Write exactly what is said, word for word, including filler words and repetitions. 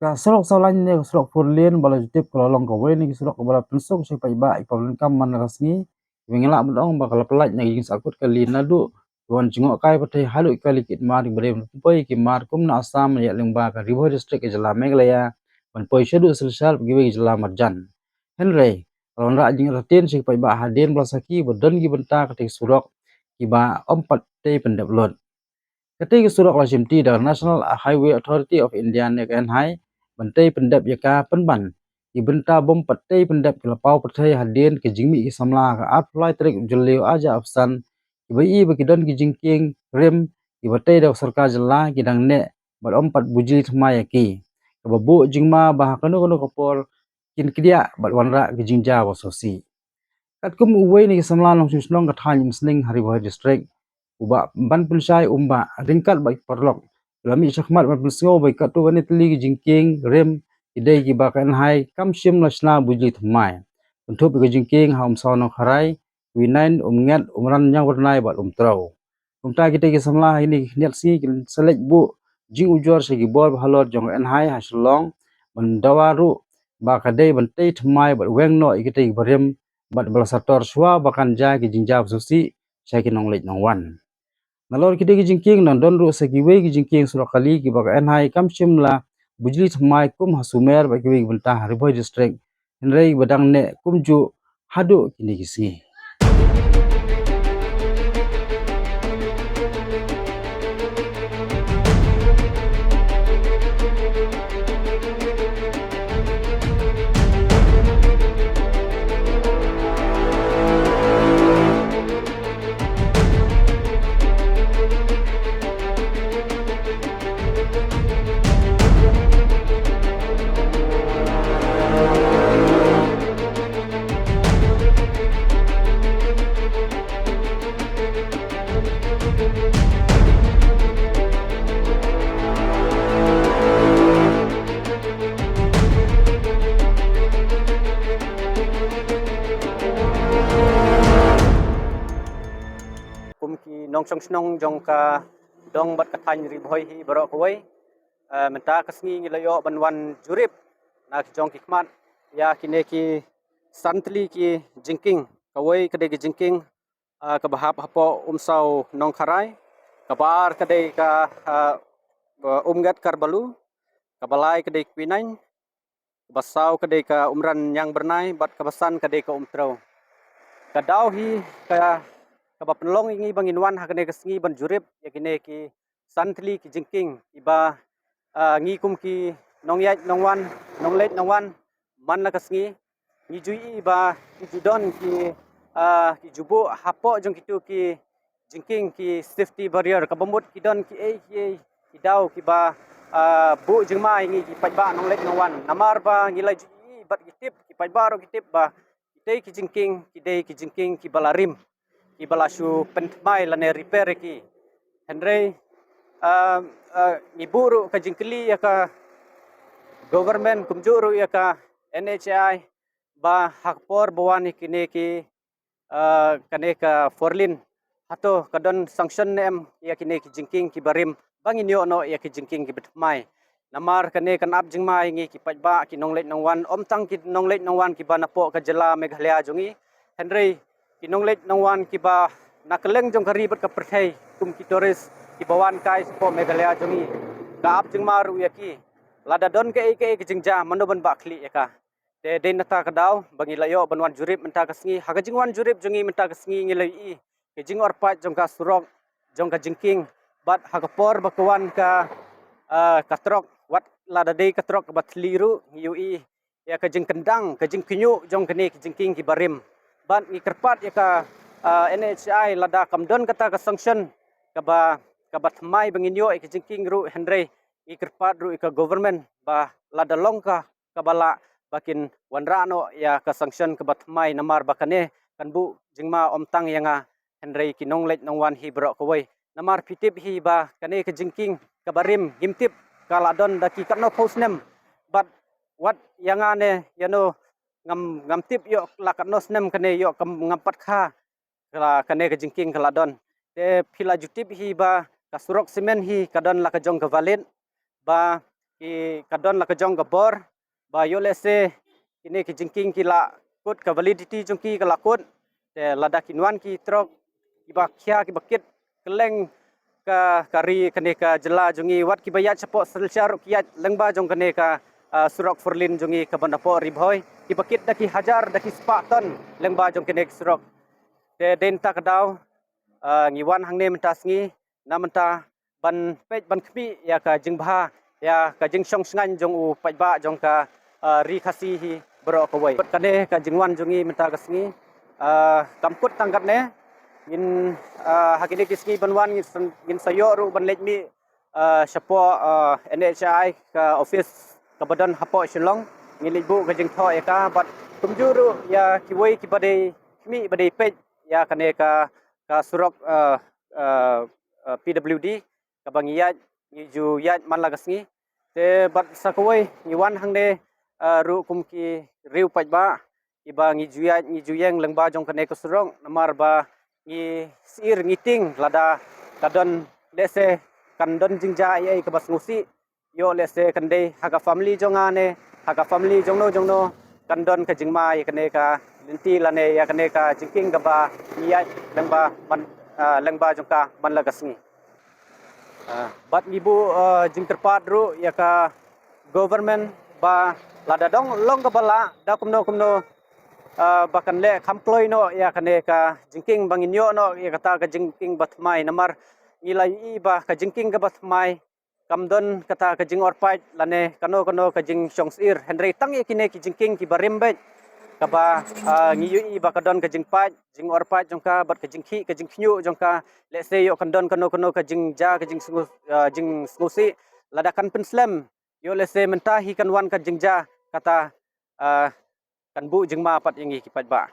Ka surok saw lane ne ka surok four lane ba la ju tip ka la long kawei na ki surok ba la pynsuk sha ki paidbah, ki paidbah man la ka sngi. Ba ngi lah ban ong ba ka la pyllait na ki jingsakut kali naduh ka wan jngohkai pyrthei haduh ki kali kit mar, ki briew pynpoi ki mar kum na Assam ïa lyngba ka Ri Bhoi District ka jylla Meghalaya ban poi shaduh Silchar bad kiwei ki jylla marjan. Hynrei ka la wanrah jingïatyntiew sha ki paidbah hadien ba la sakhi ba don ki bynta katei ka surok kiba ym pat tei pyndep lut. Katei ka surok la shimti da ka National Highway Authority of India ne ka N H A I ban tei pyndep ïa ka pynban ki bynta bym pat tei pyndep ki la paw pyrthei hadien ka jingmih ki samla ha ka arphew lai tarik u Jylliew arhajar arphew san, kiba ïohi ba ki don ki jingkieng rim kiba tei da ka sorkar jylla, ki dang neh bad ym pat bujli thymmai ïa ki, kaba buh jingma ba ha kano kano ka por kin kdiah bad wanrah ki jingjia ba sngewsih. Katkum uwei na ki samla nongshong shnong ka thaiñ Umsning ha Ri Bhoi District, u Bah Banpynshai Umbah ryngkat bad ki paralok, u la mih shakhmat ban pynsngew ba katto katne tylli ki jingkieng rim ki dei kiba ka N H A I kam shym la shna bujli thymmai. Kynthup ïa ka jingkieng ha Umsaw Nongkharai, Kwinain, Umnget, Umran Ñiangbyrnai bad Umtrew. Kumta kitei ki samla ha kine ki khyndiat sngi kin sa leit buh jingujor sha ki bor ba halor jong ka N H A I ha Shillong ban dawa ruh ba ka dei ban tei thymmai bad weng noh ïa kitei ki barim bad ba la sator shuwa ba kan jia ki jingjia ba sngewsih sha ki nongleit nongwan. Nalor kitei ki jingkieng nang don ruh sa kiwei ki jingkieng surok kali kiba ka N H A I kam shym la bujli thymmai kum ha Sumer bad kiwei ki bynta ha Ri Bhoi District, hynrei ba dang neh kumjuh haduh kine ki sngi. Kum ki nongshong shnong jong ka dong bad ka thaiñ Ri Bhoi hi baroh kawei, eh, mynta ka sngi ngi la ïoh ban wan jurip na ki jong ki khmat ïa kine ki san tylli ki jingkieng. Kawei ka dei ka jingkieng, ah, kaba hap hapoh Umsaw Nongkharai, kaba ar ka dei ka, ah, Umnget Kharbalu, kaba lai ka dei Kwinain, kaba saw ka dei ka Umran Ñiangbyrnai bad kaba san ka dei ka Umtrew. Ka daw hi ka, kaba pynlong ïa ngi ba ngin wan ha kane ka sngi ban jurip ïa kine ki san tylli ki jingkieng kiba, ah, ngi kum ki nongïaid nongwan, nongleit nongwan man la ka sngi, ngi ju ïohi ba ki ju don ki, ah, ki ju buh hapoh jong kitu ki jingkieng ki safety barrier, kaba mut ki don kiei kiei ki daw kiba, ah, buh jingma ïa ngi ki paidbah nongleit nongwan. Namar ba ngi la ju ïohi bad ki tip, ki paidbah ruh ki tip ba kitei ki jingkieng ki dei ki jingkieng kiba la rim, kiba la shu pynthymmai lane repair ïa ki. Hynrei, ah, ah, ngi buh ruh ka jingkylli ïa ka government kumjuh ruh ïa ka N H A I ba ha ka por ba wan ïa kine ki, ah, kane ka four lane, hato ka don sanction ne em ïa kine ki jingkieng kiba rim ba ngin ïoh noh ïa ki jingkieng kiba thymmai. Namar kane kan ap jingma ïa ngi ki paidbah, ki nongleit nongwan, ym tang ki nongleit nongwan kiba napoh ka jylla Meghalaya jong ngi, hynrei ki nongleit nongwan kiba na kylleng jong ka ri bad ka pyrthei kum ki tourist kiba wan kai shapoh Meghalaya jong ngi. Ka ap jingma ruh ïa ki lada don kaei kaei ka jingjia, mano ban bah khlieh ïa ka. Te dei na kata ka daw ba ngi la ïoh ban wan jurip mynta ka sngi. Ha ka jingwan jurip jong ngi mynta ka sngi ngi la ïohi ka jingorpait jong ka surok, jong ka jingkieng, bad ha ka por ba ka wan ka, ah, ka trok, wat lada dei ka trok kaba thylli ruh, ngi ïohi ïa ka jingkyndang, ka jingkynñiuh jong kane ka jingkieng kiba rim. Bad ngi kyrpad ïa ka, ah, N H A I, lada kam don kata ka sanction kaba, kaba thymmai ba ngin ïoh ïa ka jingkieng ruh, hynrei ngi kyrpad ruh ïa ka government ba lada long ka kaba lah, ba kin wanrah noh ïa ka sanction kaba thymmai, namar ba kane kan buh jingma ym tang ïa nga, hynrei ki nongleit nongwan hi baroh kawei. Namar phi tip hi ba kane ka jingkieng kaba rim, ngim tip ka la don da ki katno phew snem. Bad wat ïa nga ne ïano, ngam, ngam tip ïoh la katno snem kane, ïoh kam, ngam pat kha ka la, kane ka jingkieng ka la don. Te phi la ju tip hi ba ka surok simen hi ka don la ka jong ka valet, ba Ki ka don la ka jong ka bor ba ïoh lehse kine ki jingkieng ki la kut, ka validity jong ki ka la kut. Te lada kin wan ki trok kiba khia kiba kit kylleng ka, ka ri, kane ka jylla jong ngi, wat kiba ïaid shapoh Silchar ruh ki ïaid lyngba jong kane ka, ah, surok four lane jong ngi kaban hapoh Ri Bhoi, kiba kit da ki hajar da ki spah ton lyngba jong kane ka surok. Te dei na kata ka daw, ah, ngi wan hangne mynta sngi na mynta ban peit ban khmih ïa ka jingbha, ïa ka jingshong shngaiñ jong u paidbah jong ka, ah, ri Khasi hi baroh kawei. Bad kane ka jingwan jong ngi mynta ka sngi, ah, kam kut tang katne. Ngin, ah, ha kine ki sngi ban wan ngin sa, ngin sa ïoh ruh ban leit mih, ah, shapoh, ah, N H I ka office kaba don hapoh Shillong. Ngin leit buh ka jingthoh ïa ka bad kumjuh ruh ïa kiwei kiba dei khmih ba dei peit ïa kane ka, ka surok, ah, ah, ah, P W D kaba ngi ïaid, ngi ju ïaid man la ka sngi. Te bad sa kawei ngi wan hangne, ah, ruh kum ki riew paidbah kiba ngi ju ïaid ngi ju ïeng lyngba jong kane ka surok, namar ba ngi syier ngi tieng lada ka don lehse kan don jingjia ei ei kaba sngewsih, ïoh lehse kan dei ha ka family jong nga ne ha ka family jong no jong no kan don ka jingma ïa kane ka lynti lane ïa kane ka jingkieng kaba ngi ïaid lyngba man, ah, lyngba jong ka man la ka sngi. Ah, bad ngi buh, ah, jingkyrpad ruh ïa ka government ba lada dang long kaba lah da kumno kumno, ah, ba kan leh kham kloi noh ïa kane ka jingkieng ba ngin ïoh noh ïa kata ka jingkieng ba thymmai, namar ngi la ïohi ba ka jingkieng kaba thymmai kam don kata ka jingor paid lane kano kano ka jingshong syier, hynrei tang ïa kine ki jingkieng kiba rim beit kaba, ah, ngi ïohi ba ka don ka jingpaid, jingor paid jong ka bad ka jingkhih ka jingkhñiuh jong ka. Lehse ïoh kan don kano kano ka jingjia ka jingsngew, ah, jingsngewsih, lada kan pynslem, ïoh lehse mynta hi kan wan ka jingjia kata, ah, kan buh jingma pat ïa ngi ki paidbah.